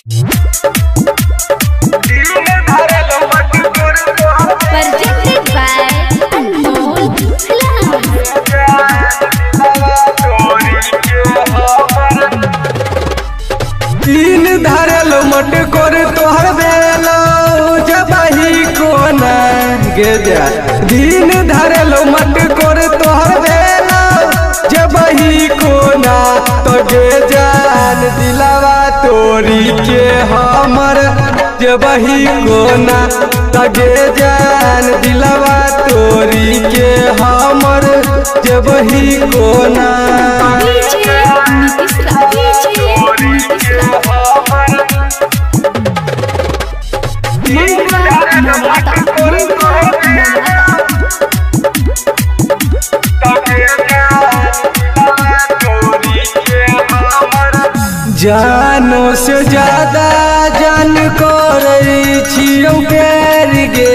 Presented by Anmol Films. तीन धरल मटकोर तोहर बेलो जबही कोना गे जा। दिन धरल मटकोर तोहर बेलो जबही कोना तो गे जान दिलवा तोरी के हमर जबही कोना तो गे जान दिलवा तोरी के हमर जबही कोना। DJ Nitish Raj. DJ Nitish Raj. Mangwa Nawada. Mangwa Nawada. जानो से ज्यादा जान करै छियौ प्यार गे,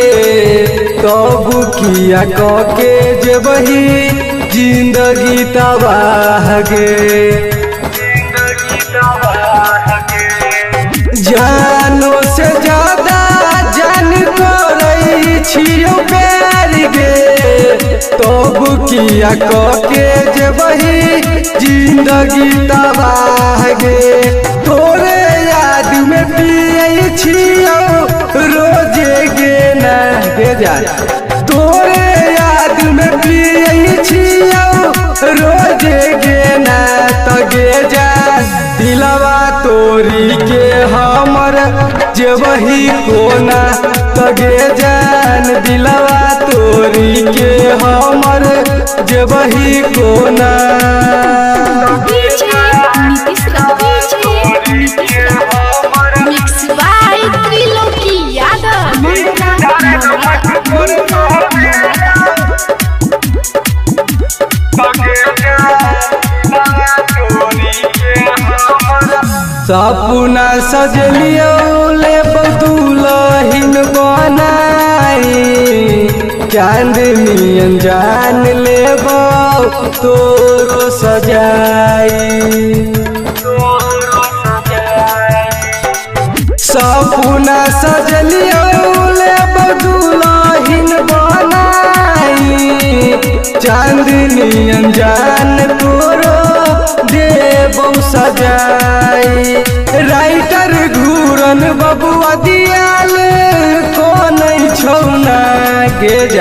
तब किया कके जेबही जिंदगी तबाह गे। जानो से ज्यादा जान करै छियौ प्यार गे, तब किया कके जेबही जिंदगी तबाह गे। तोरे याद में पियै छियौ रोजे गे ना गे जा, तोरे याद में पियै छियौ रोजे गे ना त गे जा दिलवा तोरी के हमर जेबही कोना त गे जान दिलवा तोरी के हमर जेबही कोना। DJ Nitish Raj. DJ Nitish Raj. Mixed by Triloki Yadav. Mangwa Nawada. Mangwa Nawada. सपना सजलियो ले दुलहिन बनाई, चांदनी अनजान लेबो तोरो सजाई। सपना सजलियो ले दुलहिन बनाई, चांदनी अनजान तोरो देबो सजाई। राइटर घूरन बबुआ दियाल कोनै छौ ना गे जा।